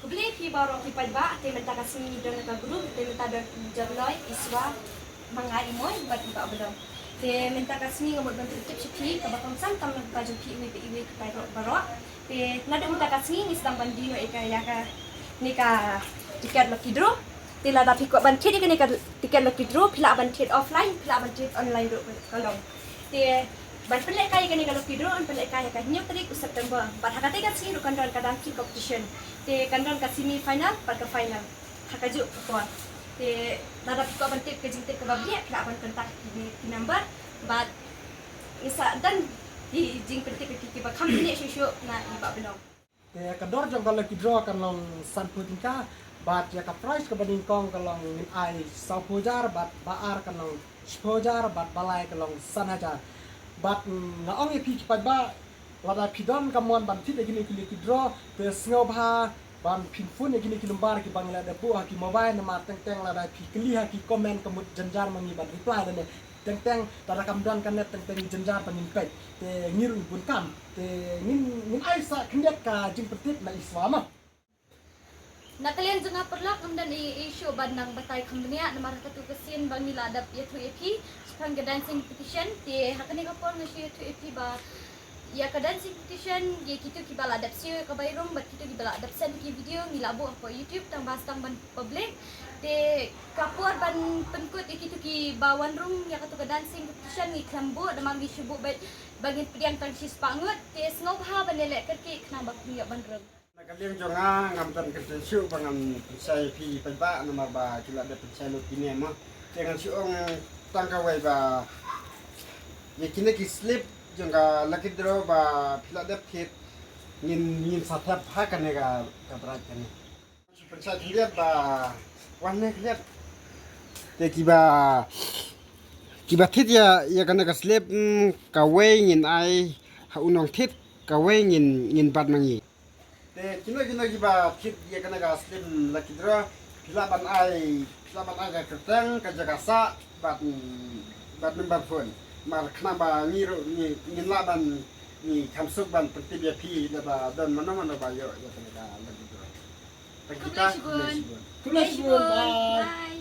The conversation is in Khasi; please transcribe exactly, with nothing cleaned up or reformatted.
Khublei phi baroh ki paidbah, te mynta ka sngi don ka group, te mynta don Jyrloi, Iswa, Manga Imoi bad i Bah Blom. Te mynta ka sngi nga mut ban pyntip sha phi kaba kongsan tam ka jong phi iwei pa iwei ki paidbah baroh. Te naduh mynta ka sngi ngi sdang ban die noh ïa ka, ïa kane ka tiket lucky draw. Te lada phi kwah ban thied ïa kane ka tiket lucky draw, phi lah ban thied offline, phi lah ban thied online ruh ka long. Te ban pynlehkai ïa kane ka lucky draw, yn pynlehkai ha ka hynñiew tarik u September. Bad ha katei ka sngi ruh kan don ka dancing competition. Te kan don ka semi final bad ka final ha kajuh ka por. Te lada phi kwah ban tip ka jingtip kaba biang, phi lah ban contact ïa ki number. Bad ngin sa don ki jingpyntip ïa phi kiba kham bniah shuh shuh na i Bah Blom. Te ka dor jong ka lucky draw kan long sanphew tyngka, bad ïa ka prize kaba nyngkong ka long ngin ai sawphew hajar, bad ba ar kan long shiphew hajar, bad ba lai ka long san hajar. Bad, mm, nga ong ïa phi ki paidbah, lada phi don ka mon ban thied ïa kine ki lucky draw, te sngewbha ban phin phone ïa kine ki number kiba ngi la dep buh ha ki mobile, namar teng teng lada phi kylli ha ki comment ka mut jynjar ma ngi ban reply lane. Teng teng lada kam don ka net teng teng ngi jynjar ba ngin peit. Te ngi ruh ngi bun kam. Te ngin, ngin ai sa khyndiat ka jingpyntip na Iswa ma. Na ka liang jong nga paralok ngam don ei ei shuh ban nang batai kham bniah namar ha katu ka sien ba ngi la dep ïathuh ïa phi shaphang ka dancing competition. Te ha kane ka por nga shu ïathuh ïa phi ba ïa ka dancing competition, ïa kito kiba la dep siew ïa ka bai rung bad kito kiba la dep send ki video ngi la buh hapoh YouTube tang ba sdang ban public. Te ka por ban pynkut ïa kito kiba wan rung ïa katu ka dancing competition ngi khlem buh namar ngi shu buh beit ba ngin pdiang tang shispah ngut. Te sngewbha ban ïaleh kyrkieh khnang ba phin ïoh ban rung. Na ka liang jong nga ngam don kyrteng shuh ba ngan pynshai ïa phi paidbah namar ba ki la dep pynshai lut kine mo. Te ngan shu ong tang kawei ba ïa kine ki slip jong ka lucky draw ba phi la dep thied ngin, ngin sa thep ha kane ka, ka bright kane. Pynshai khyndiat ba wan ne khyndiat. Te kiba, kiba thied ïa, ïa kane ka slip, mm, kawei ngin ai ha u nongthied, kawei ngin, ngin bat ma ngi. Te kino kino kiba thied ïa kane ka slip lucky draw, phi lah ban ai, phi lah ban ai ka kyrteng, ka jaka sah bad, bad number phone. Mar khnang ba ngi ruh ngi, ngin lah ban, ngi kham suk ban pyntip ïa phi lada don mano mano ba ïoh ïa kane ka lucky draw. Tang kita, khublei shibun. Khublei shibun. Bye.